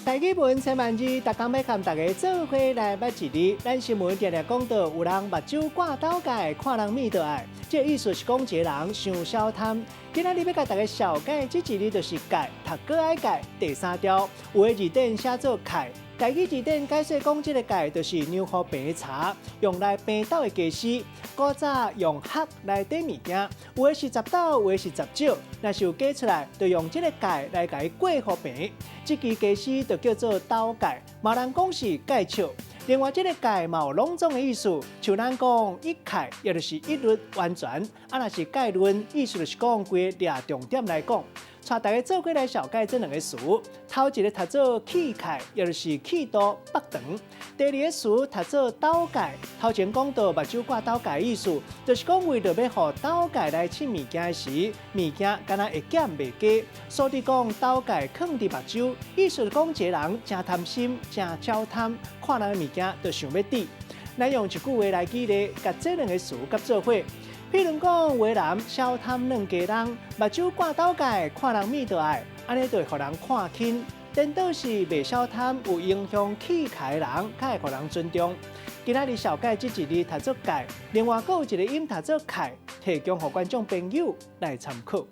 台語文千萬字，逐工欲佮大家做伙來捌一字。咱新聞定定講到，有人目睭掛斗蓋，看人物都愛。這个意思是講一个人傷小貪。今仔日欲共大家紹介這一字，就是蓋，讀閣愛蓋第三調。有的字典寫做蓋，台語字典解釋講，這个蓋就是量予平茶，用來平斗的家私。古早用箬來綴物件，有的是10斗，有的是10石。若是有加出來，就用這个蓋來共伊過予平。這支家私就叫做斗蓋，嘛人講是蓋尺。另外，這个蓋嘛有攏總的意思，像咱講一概，也就是一律完全。啊，若是概論，意思就是講規个掠重點來講。帶大家做伙來紹介這兩个詞，頭一个讀做氣概，也就是氣度腹長；第二个詞讀做斗蓋。頭前講到目睭掛斗蓋意思，就是講為著欲予斗蓋來稱物件時，物件敢若會減袂加。所以講斗蓋囥佇目睭，意思是講一个人誠貪心、誠棹貪，看人的物件就想欲得。咱用一句話來舉例，共這兩个詞佮做伙。譬如講，有的人小貪兩家人，目睭掛斗蓋，看人物都愛，按呢就會予人看輕。顛倒是袂小貪、有英雄氣概的人，較會予人尊重。今仔日紹介這一字讀做蓋，另外閣有一个音讀做凱，提供予觀眾朋友來參考。